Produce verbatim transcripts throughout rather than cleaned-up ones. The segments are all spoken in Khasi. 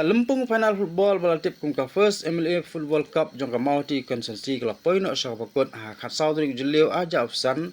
Lympung final football ba la tip kum ka First M L A Football Cup jong ka Mawhati Constituency ka la poi noh sha kaba kut ha ka khatsaw tarik u Jylliew arhajar arphew san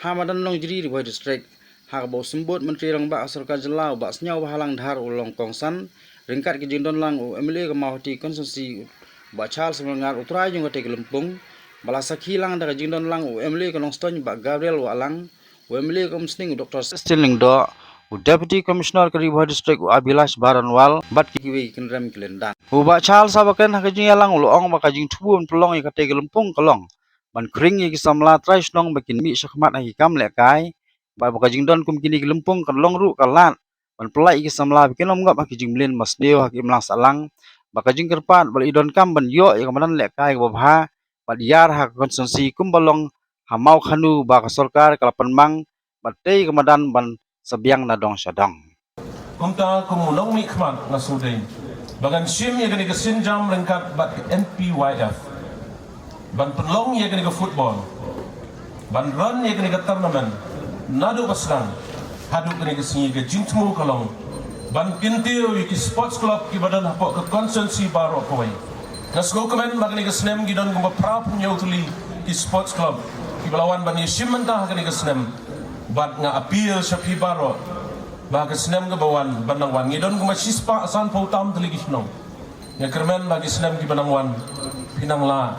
ha madan Longri, Ri Bhoi District, ha kaba u Symbud Myntri Rangbah ka Sorkar Jylla u Bah Sniawbhalang Dhar u la long kongsan ryngkat ka jingdon lang u M L A ka Mawhati Constituency u Bah Charles Marngar, u trai jong katei ka lympung, ba la sakhi lang da ka jingdon lang u M L A ka Nongstoiñ Bah Gabriel Wahlang, u M L A ka Umsning u Doctor Celestine Lyngdoh, u Deputy Commissioner ka Ri Bhoi District u Abhilash Baranwal bad kiwei ki kynrem ki lyndan. U Bah Charles haba kren ha ka jingïalang u la ong ba ka jingthmu ban pynlong ïa katei ka lympung ka long ban khring ïa ki samla trai shnong ba kin mih shakhmat ha ki kam lehkai, bad ba ka jingdon kum kine ki lympung kan long ruh ka lad ban pyllait ïa ki samla ba kin ym ngop ha ki jingmlien ba sniew ha ki imlang sahlang, bad ka jingkyrpad ba la i donkam ban ïoh ïa ka madan lehkai kaba bha bad ïar ha ka constituency kumba long ha Mawkhanu ba ka sorkar ka la pynmang bad tei ka madan ban sa biang na dong sha dong. Kumta kum u nongmihkhmat nga sngewdei ba ngan shim ïa kane ka sienjam ryngkat bad ka N P Y F ban pynlong ïa kane ka football, ban run ïa kane ka tournament naduh ba sdang haduh kane ka sngi. Ka jingthmu ka long ban kyntiew ïa ki sports club kiba don hapoh ka constituency baroh kawei. Nga sngewkmen ba kane ka snem ki don kumba phraphew hynñiew tylli ki sports club kiba la wan ban ïashim bynta ha kane ka snem. Bad nga appeal sha phi baroh ba ka snem kaba wan ban nang wan ngi don kumba shispah sanphew tam tylli ki shnong. Nga kyrmen ba ki snem kiba nang wan phi nang lah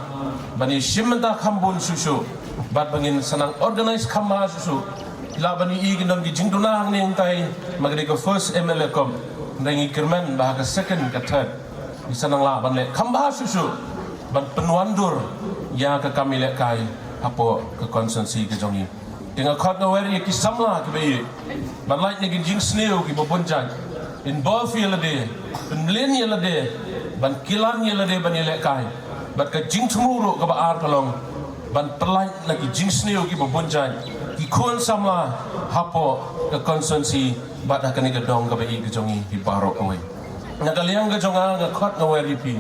ban ïashim bynta kham bun shuh shuh bad ba ngin sa nang organise kham bha shuh shuh. Phi lah ban ïohi ki don ki jingduna hangne hangtai, ma ka dei ka First M L A Cup. Hynrei ngi kyrmen ba ha ka second ka third ngi sa nang lah ban leh kham bha shuh shuh ban pynwandur ïa ka kam ïalehkai hapoh ka constituency ka jong ngi. Te nga khot nga wer ïa ki samla kiba ïeit ban lait na ki jingsniew kiba bun jait, pynbor ïa lade, pynmlien ïa lade, ban kilan ïa lade ban ïalehkai. Bad ka jingthmu ruh kaba ar ka long ban pynlait na ki jingsniew kiba bun jait, ki khun samla hapoh ka constituency bad ha kane ka dong kaba ïeit ka jong ngi hi baroh kawei. Na ka liang ka jong nga, nga khot nga wer ïa phi,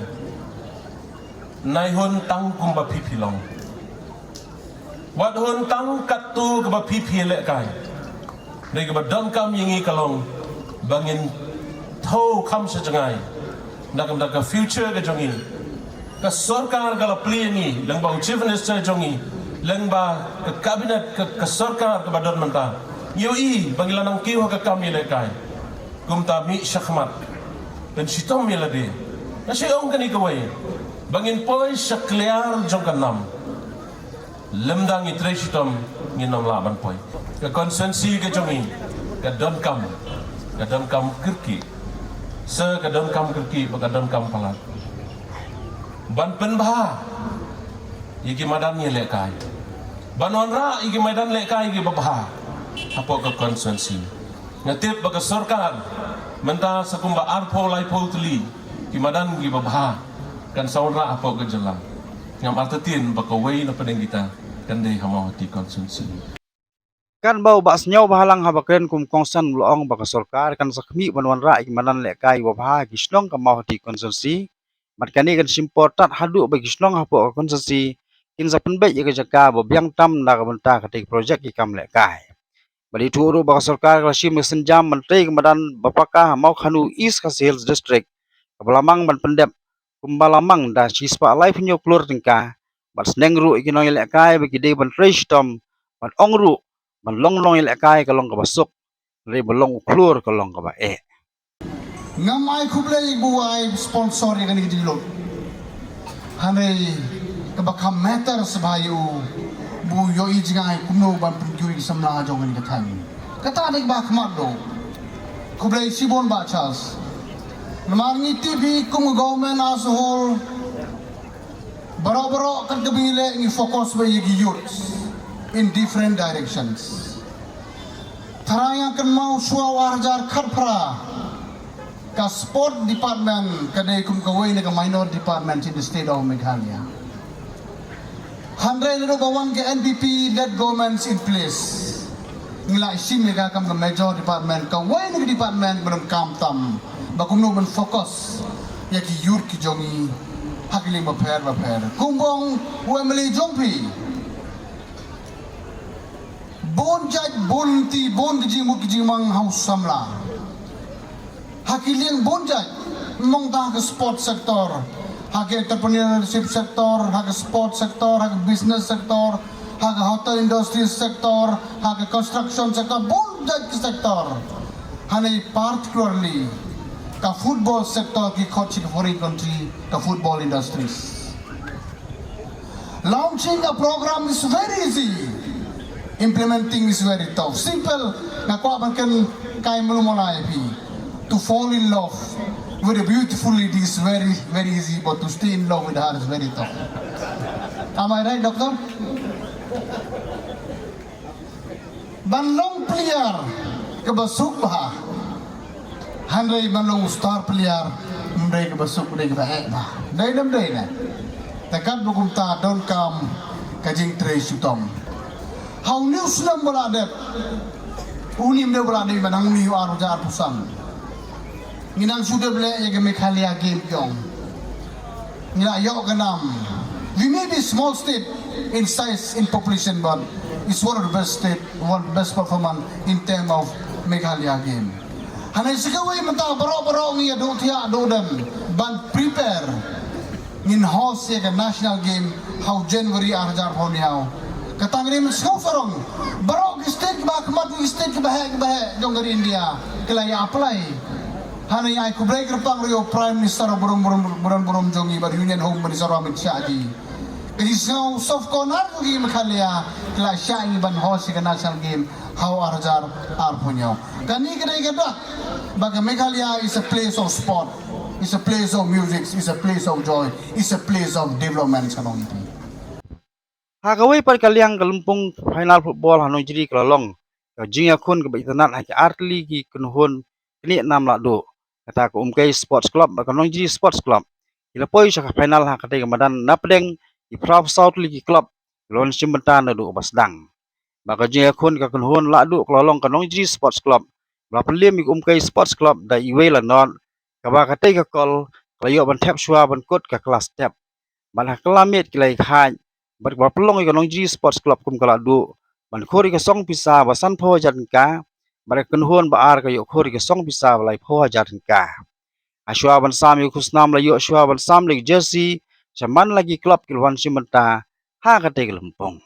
nai hun tang kumba phi phi long. Wat hun tang katto kaba phi phi lehkai. Dei kaba donkam ïa ngi ka long ba ngin thew kham sha jngai na ka bynta ka future ka jong ngi. Ka sorkar ka la plie ïa ngi, lyngba u Chief Minister jong ngi, lyngba ka cabinet, ka, ka sorkar kaba don mynta. Ngi ïohi ba ngi la nang kiew ha ka kam ïalehkai. Kumta mih shakhmat, pynshitom ïa lade. Nga shu ong kane kawei, ba ngin poi sha kliar jong ka nam. Lymda ngi trei shitom ngin ym lah ban poi. Ka constituency ka jong ngi ka donkam, ka donkam kyrkieh. Sir, ka donkam kyrkieh bad ka donkam palat ban pynbha ïa ki madan ïalehkai, ban wanrah ïa ki madan lehkai kiba bha hapoh ka constituency. Nga tip ba ka sorkar mynta sa kumba arphew laiphew tylli ki madan kiba bha kan sa wanrah hapoh ka jylla. Ngam artatien ba kawei na pdeng kita kan dei ha Mawhati constituency. Katba u Bah Sniawbhalang haba kren kum kongsan u la ong ba ka sorkar kan sa khmih ban wanrah ïa ki madan lehkai kiba bha ha ki shnong ka Mawhati constituency. Bad kane kan shim por tad haduh ba ki shnong hapoh ka constituency kin sa pynbeit ïa ka jaka ba biang tam na ka bynta katei ka project ki kam lehkai. Bad ithuh ruh ba ka sorkar ka la shim ïa ka sienjam ban trei ka madan ba paka ha Mawkhanu, East Khasi Hills District, kaba la mang ban pyndep kumba la mang da shispah laiphew hynñiew klur tyngka. Bad sneng ruh ïa ki nongïalehkai ba ki dei ban trei shitom, bad ong ruh ban long nongïalehkai ka long kaba suk, hynrei ba long u khlur ka long kaba eh. Ngam ai khublei ba u ai sponsor ïa kane ka jinglut. Hynrei kaba kham matter sbha ïa u, ba u ïohi jngai kumno ban pynkiew ïa ki samla jong kane ka thaiñ. Kata dei kaba khmat duh. Khublei shibun Bah Charles. Namar ngi tip hi kum ka government as a whole, baroh baroh kat kaba ngi leh ngi focus beit ïa ki youth in different directions. Tharai nga kynmaw shuwa u arhajar khatphra, ka sport department ka dei kum kawei na ka minor department in the state of Meghalaya. Hynrei naduh ba wan ka N P P led governments in place, ngi la shim ïa ka kam ka major department, kawei na ka department ba donkam tam ba kumno ban focus ïa ki youth ki jong ngi ha ki liang bapher bapher. Kumba ong u M L A jong phi, bun jait bun lynti, bun ki jingmut ki jingmang ha u samla ha ki liang bun jait. Mong ta ha ka sport sector, ha ka entrepreneurship sector, ha ka sport sector, ha ka business sector, ha ka hotel industry sector, ha ka construction sector, bun jait ki sector. Hangne particularly ka football sector ki khot sha ka foreign country, ka football industries. Launching a program is very easy. Implementing is very tough. Simple, nga kwah ban kynkai malu mala ïa phi. To fall in love with a beautiful lady is very, very easy, but to stay in love with her is very tough. Am I right, doctor? Ban long player kaba suk bha. Hynrei ban long star player, ym dei kaba suk, dei kaba eh bha. Dei ne ym dei ne? Te katba kumta donkam ka jingtrei shitom. Ha une u snem ba la dep, une u snem ba la dep, ba nang une u ar hajar arphew san, ngi nang shu dep leh ïa ka Meghalaya Game jong. Ngi la ïoh ka nam. We may be small state in size, in population, but it's one of the best state, one best performance in term of Meghalaya Game. Hangne sa kawei mynta baroh baroh ngi ïa duh thiah duh dem ban prepare. Ngin host ïa ka national game ha u January ar hajar arphew hynñiew. Kata ngi dei ban sngewsarong. Baroh ki state kiba ha khmat, ki state kiba heh kiba heh jong ka ri India ki la ïa apply. Hangne ai khublei kyrpang ruh ïa u Prime Minister u burom burom burom burom jong ngi bad Union Home Minister u Amit Shah ji. Ka jingsngew soft corner jong ngi Meghalaya ki la shah ïa ngi ban host ïa ka national game ha u ar hajar arphew hynñiew. Kane ka dei ka dak ba ka Meghalaya is a place of sport, is a place of music, is a place of joy, is a place of development, ka nong iti. Ha kawei pat ka liang ka lympung final football ha Nongjri ka la long ka jingïakhun kaba itynnad ha ki artylli ki kynhun knieh nam lahduh. Kata ka Umkei Sports Club bad ka Nongjri Sports Club ki la poi sha ka final ha katei ka madan napdeng ki phra phew saw tylli ki club ki la wan shim bynta naduh ba sdang. Bad ka jingïakhun ka kynhun lahduh ka la long ka Nongjri Sports Club ba la pynliem ïa ka Umkei Sports Club da iwei la nod, kaba katei ka kol ka la ïoh ban thep shuwa ban kut ka klas thep. Bad ha ka la miet ki la ïa khaid bad kaba pynlong ïa ka Nongjri Sports Club kum ka lahduh ban khur ïa ka song pisa ba sanphew hajar tyngka, bad ka kynhun ba ar ka ïoh khur ïa ka song pisa ba laiphew hajar tyngka. Ha shuwa ban sam ïa ka khusnam la ïoh shuwa ban sam ïa ka jersey sha man la ki club ki la wan shim bynta ha katei ka lympung.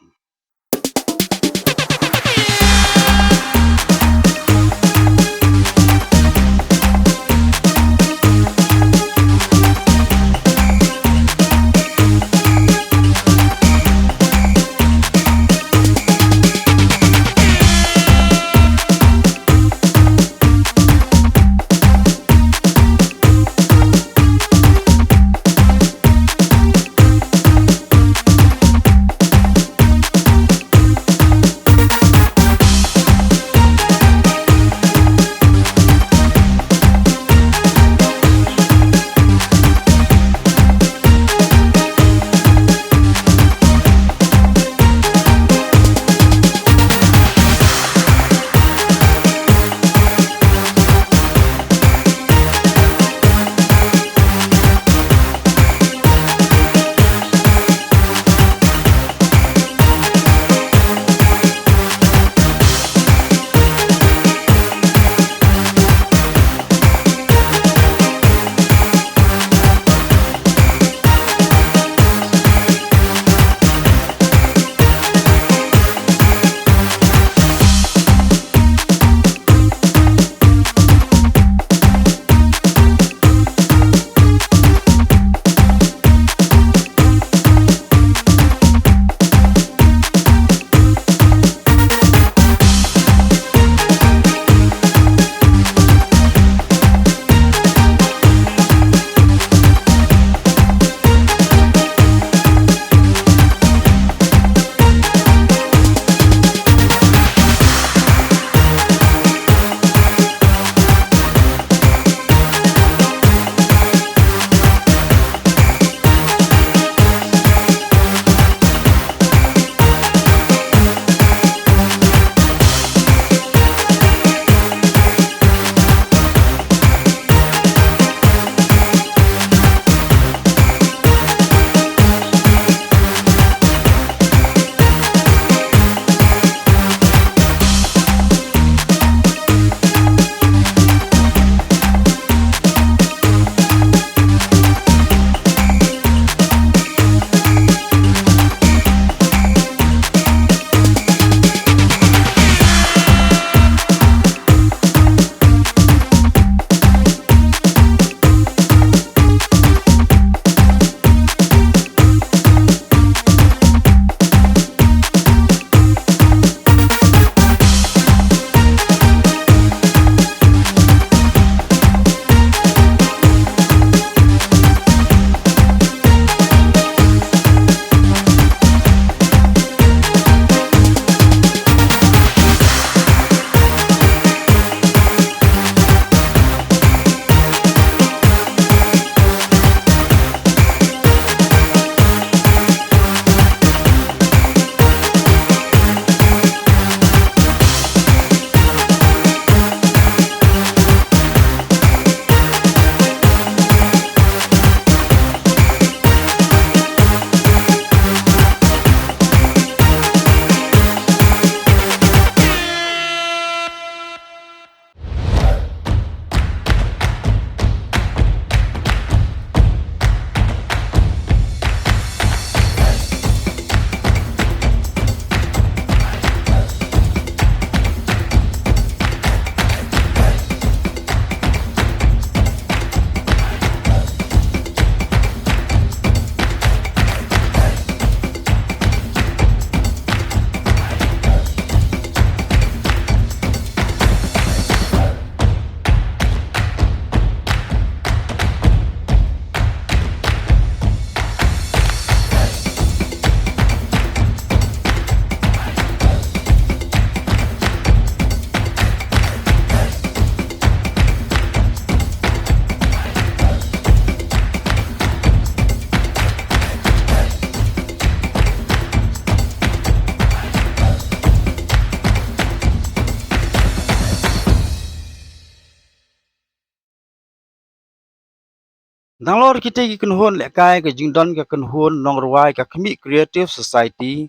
Nalor kitei ki kynhun lehkai, ka jingdon ka kynhun nongrwai ka Khmih Creative Society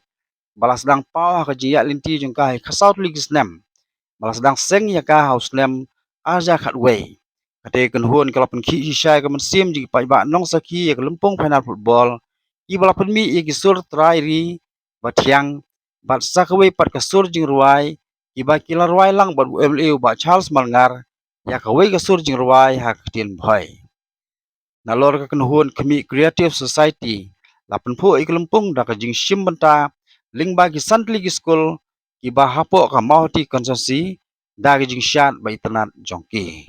ba la sdang paw ha ka jingïaid lynti jong ka ha khatsaw tylli ki snem, ba la sdang seng ïa ka ha u snem ar hajar khatwei. Katei ka kynhun ka la pynkhih shisha ïa ka mynsiem jong ki paidbah nongsakhi ïa ka lympung phainal football, kiba la pynmih ïa ki sur trai ri ba thiang bad sa kawei pat ka sur jingrwai, kiba ki la rwai lang bad u M L A u Bah Charles Marngar ïa kawei ka sur jingrwai ha ka ktien Bhoi. Nalor ka kynhun Khmih Creative Society la pynphuh ïa ka lympung da ka jingshim bynta lyngba ki san tylli ki skul kiba hapoh ka Mawhati constituency da ka jingshad ba itynnad jong ki.